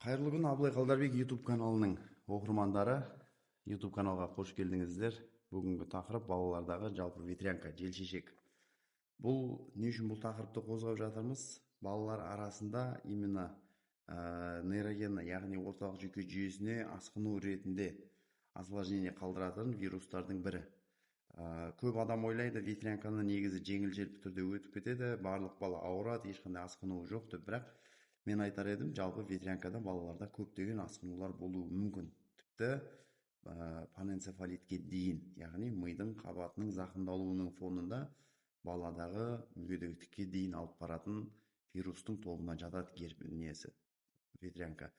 Қайырлы күн, Абылай Қалдарбек YouTube каналының оқырмандары. YouTube каналға қош келдіңіздер. Бүгінгі тақырып: балалардағы жалпы ветрянка, желшешек. Бұл не үшін бұл тақырыпты қозғап жатырмыз? Балалар арасында именно нейрогенно, яғни орталық жүйке жүйесіне асқыну ретінде осложнение қалдыратын вирустардың бірі. Көп адам ойлайды, ветрянканы негізі жеңіл желпі түрде өтіп кетеді, барлық бала ауырады, ешқандай асқынуы жоқ деп. Бірақ мен айтар едім, жалпы ветрянкада балаларда көптеген асқынулар болуы мүмкін, тіпті панэнцефалитке дейін, яғни мидың қабатының зақымдалуының фонында баладағы мүгедектікке дейін алып баратын вирустың тобына жатады. Несі, ветрянка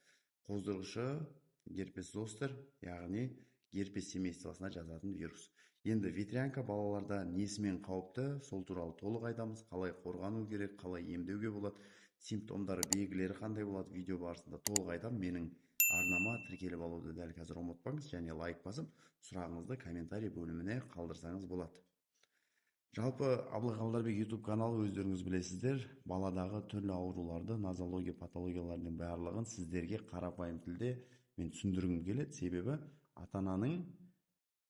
қоздырғышы герпес зостер, яғни герпес семействосына жататын вирус. Енді ветрянка балаларда несімен қауіпті, сол туралы толық айтамыз. Қалай қорғану керек, қалай емдеуге болады, симптомдары, белгілері қандай болады, видео барысында толық айтамын. Менің арнама тіркеліп алуды дәл қазір ұмытпаңыз және лайк басып, сұрағыңызды комментарий бөліміне қалдырсаңыз болады. Жалпы, Абылай Қалдарбек YouTube каналы, өздеріңіз білесіздер, баладағы түрлі ауруларды, нозология, патологиялардың барлығын сіздерге қарапайым тілде мен түсіндіргім келеді. Себебі ата ананың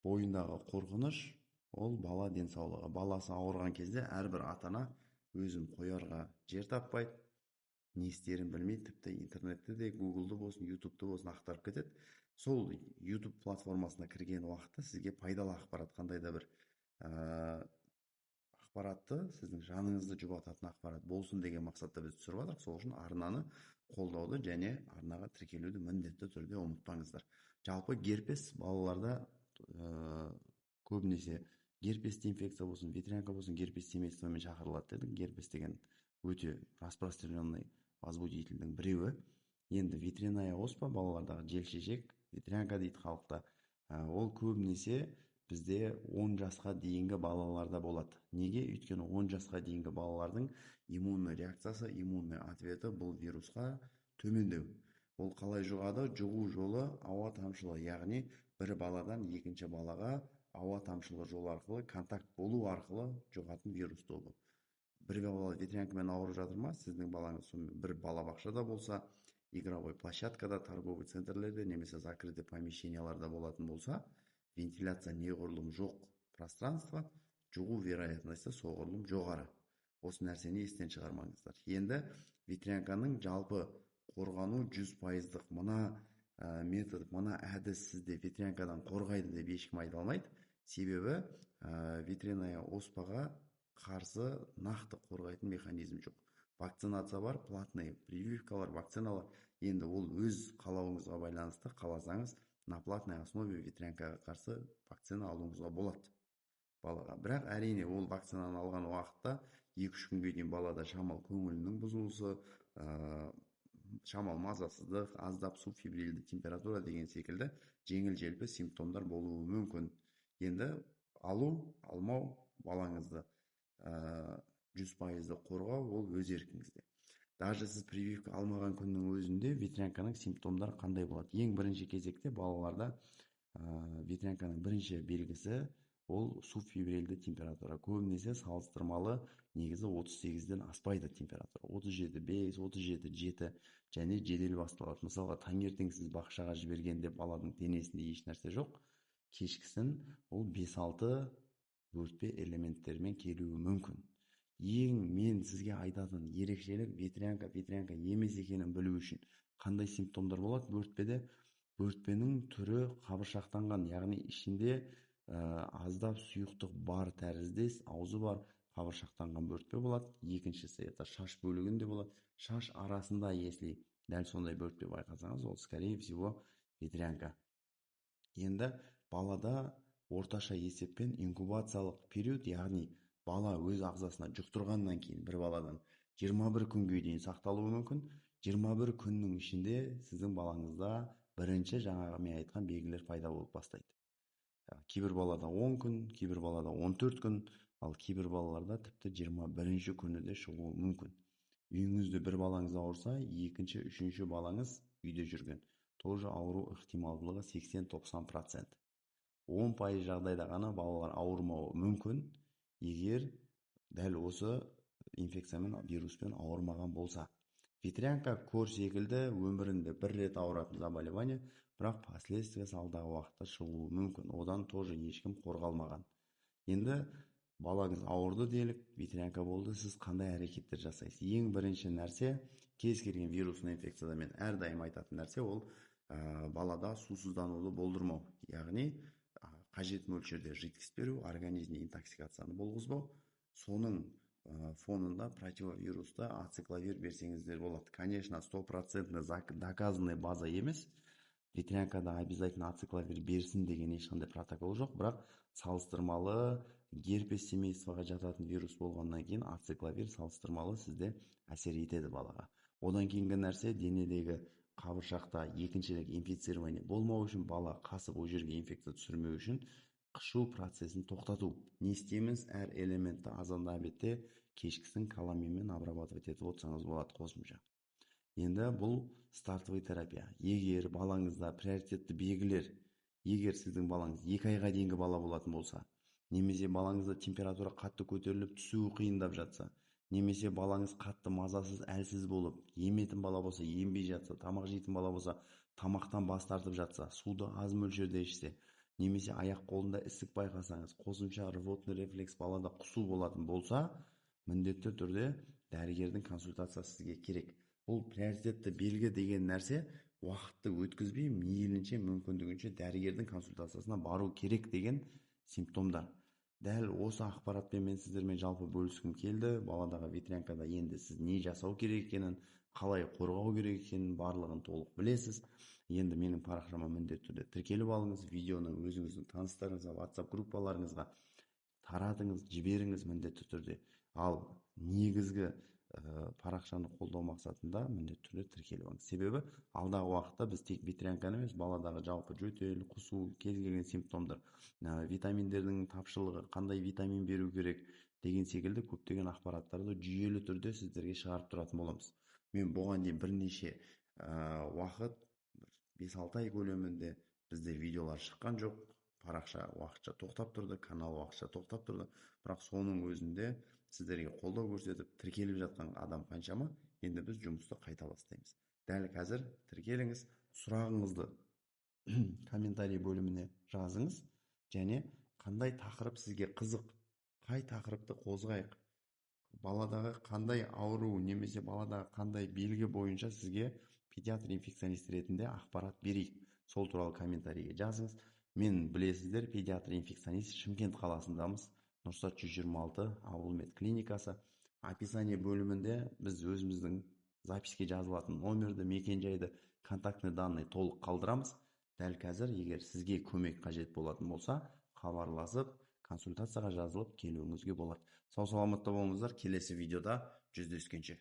бойындағы қорқыныш ол бала денсаулығы. Баласы ауырған кезде әрбір ата ана өзін қоярға жер таппайды, не істерін білмей, тіпті интернетті де, Гуглды болсын, Ютубты болсын ақтарып кетеді. Сол Ютуб платформасына кірген уақытта сізге пайдалы ақпарат, қандай да бір ақпаратты, сіздің жаныңызды жұбататын ақпарат болсын деген мақсатта біз түсіріп жатырмық. Сол үшін арнаны қолдауды және арнаға тіркелуді міндетті түрде ұмытпаңыздар. Жалпы герпес балаларда көбінесе герпесті инфекция болсын, ветрянка болсын, герпес семействомен шақырылады дедік. Герпес деген өте распространенный возбудительдің біреуі. Енді ветряная оспа, балалардағы желшешек, ветрянка дейді халықта, ол көбінесе бізде 10 жасқа дейінгі балаларда болады. Неге? Өйткені 10 жасқа дейінгі балалардың иммунный реакциясы, иммунный ответі бұл вирусқа төмендеу. Ол қалай жұғады? Жұғу жолы ауа тамшылы, яғни бір баладан екінші балаға ауа тамшылы жол арқылы, контакт болу арқылы жұғатын вирус тобы. Бір бала ветрянкамен ауырып жатыр ма, сіздің балаңыз сонымен бір балабақшада болса, игровой площадкада, торговый центрлерде немесе закрытый помещенияларда болатын болса, вентиляция неғұрлым жоқ пространство, жұғу вероятності соғұрлым жоғары. Осы нәрсені естен шығармаңыздар. Енді ветрянканың жалпы қорғану 100%-дық мына метод, мына әдіс сізде ветрянкадан қорғайды деп ешкім айта алмайды. Себебі ветряная оспаға қарсы нақты қорғайтын механизм жоқ. Вакцинация бар, платный прививкалар, вакциналар. Енді ол өз қалауыңызға байланысты, қаласаңыз, на платной основе ветрянкаға қарсы вакцина алуыңызға болады балаға. Бірақ, әрине, ол вакцинаны алған уақытта 2-3 күнге дейін балада шамал көңілінің бұзылысы, шамал мазасыздық, аздап субфебрильді температура деген секілді жеңіл желпі симптомдар болуы мүмкін. Енді алу, алмау, балаңызды 100%-ды қорғау ол өз еркіңізде. Даже сіз прививка алмаған күннің өзінде ветрянканың симптомдары қандай болады? Ең бірінші кезекте балаларда ветрянканың бірінші белгісі ол субфебрильді температура. Көбінесе салыстырмалы негізі 38-ден аспайды температура, 37,5, 37,7, және жедел басталады. Мысалға, таңертең сіз бақшаға жібергенде баланың денесінде еш нәрсе жоқ, кешкісін ол 5-6 бөртпе элементтермен келуі мүмкін. Ең мен сізге айтатын ерекшелік: ветрянка, ветрянка емес екенін білу үшін қандай симптомдар болады? Бөртпеде бөртпенің түрі қабыршақтанған, яғни ішінде аздап сұйықтық бар тәріздес, аузы бар қабыршақтанған бөртпе болады. Екіншісі, это шаш бөлігінде болады. Шаш арасында если дәл сондай бөртпе байқасаңыз, ол, скорее всего, ветрянка. Енді балада орташа есеппен инкубациялық период, яғни бала өз ағзасына жұқтырғаннан кейін бір баладан 21 күнге дейін сақталуы мүмкін. 21 күннің ішінде сіздің балаңызда бірінші жаңағы мен айтқан белгілер пайда болып бастайды. Кейбір балада 10 күн, кейбір балада 14 күн, ал кейбір балаларда тіпті 21 күні де шығуы мүмкін. Үйіңізде бір балаңыз ауырса, екінші, үшінші балаңыз үйде жүрген тоже ауру ықтималдылығы 80-90%. 10% жағдайда ғана балалар ауырмауы мүмкін, егер дәл осы инфекциямен, вируспен ауырмаған болса. Ветрянка корь секілді өмірінде бір рет ауыратын заболевание, бірақ последствиясы алдағы уақытта шығуы мүмкін. Одан тоже ешкім қорғалмаған. Енді балаңыз ауырды делік, ветрянка болды, сіз қандай әрекеттер жасайсыз? Ең бірінші нәрсе, кез келген вирусный инфекцияда мен әрдайым айтатын нәрсе, ол балада сусыздануды болдырмау, яғни қажет мөлшерде жидкость беру, организмде интоксикацияны болғызбау. Соның фонында противовирусты ацикловир берсеңіздер болады. Конечно, стопроцентно доказанный база емес, ветрянкада обязательно ацикловир берсін деген ешқандай протокол жоқ, бірақ салыстырмалы герпес семействоға жататын вирус болғаннан кейін ацикловир салыстырмалы сізде әсер етеді балаға. Одан кейінгі нәрсе, денедегі қабыршақта екіншілік инфицирование болмау үшін, бала қасып ол жерге инфекция түсірмеу үшін қышу процесін тоқтату. Не істейміз? Әр элементті азанда, обедте, кешкісін каламинмен обрабатывать етіп отырсаңыз болады қосымша. Енді бұл стартовый терапия. Егер балаңызда приоритетті белгілер, егер сіздің балаңыз 2 айға дейінгі бала болатын болса, немесе балаңызда температура қатты көтеріліп, түсуі қиындап жатса, немесе балаңыз қатты мазасыз, әлсіз болып, еметін бала болса, ембей жатса, тамақ жейтін бала болса, тамақтан бас тартып жатса, суды аз мөлшерде ішсе, немесе аяқ қолында ісік байқасаңыз, қосымша рвотный рефлекс, балада құсу болатын болса, міндетті түрде дәрігердің консультациясы сізге керек. Бұл приоритетті белгі деген нәрсе уақытты өткізбей, мейлінше, мүмкіндігінше дәрігердің консультациясына бару керек деген симптомдар. Дәл осы ақпаратпен мен сіздермен жалпы бөліскім келді. Баладағы ветрянкада енді сіз не жасау керек екенін, қалай қорғау керек екенін барлығын толық білесіз. Енді менің парақшама міндетті түрде тіркеліп алыңыз, видеоны өзіңіздің таныстарыңызға, WhatsApp группаларыңызға таратыңыз, жіберіңіз міндетті түрде. Ал негізгі парақшаны қолдау мақсатында міндетті түрде тіркеліп алыңыз, себебі алдағы уақытта біз тек ветрянканы емес, баладағы жалпы жөтел, құсу, кез келген симптомдар, витаминдердің тапшылығы, қандай витамин беру керек деген секілді көптеген ақпараттарды жүйелі түрде сіздерге шығарып тұратын боламыз. Мен бұған дейін бірнеше уақыт, 5-6 ай көлемінде бізде видеолар шыққан жоқ, парақша уақытша тоқтап тұрды, канал уақытша тоқтап тұрды. Бірақ соның өзінде сіздерге қолдау көрсетіп, тіркеліп жатқан адам қаншама. Енді біз жұмысты қайта бастаймыз. Дәл қазір тіркеліңіз, сұрағыңызды комментарий бөліміне жазыңыз және қандай тақырып сізге қызық, қай тақырыпты қозғайық, баладағы қандай ауру немесе баладағы қандай белгі бойынша сізге педиатр инфекционист ретінде ақпарат берейік, сол туралы комментарийге жазыңыз. Мен, білесіздер, педиатр инфекционист, Шымкент қаласындамыз, Нұрсат 126, Ауыл мед клиникасы. Описание бөлімінде біз өзіміздің запиське жазылатын номерді, мекен-жайды, контактный данные толық қалдырамыз. Дәл қазір егер сізге көмек қажет болатын болса, хабарласып, консультацияға жазылып келуіңізге болады. Сау саламатта болыңыздар, келесі видеода жүздескенше.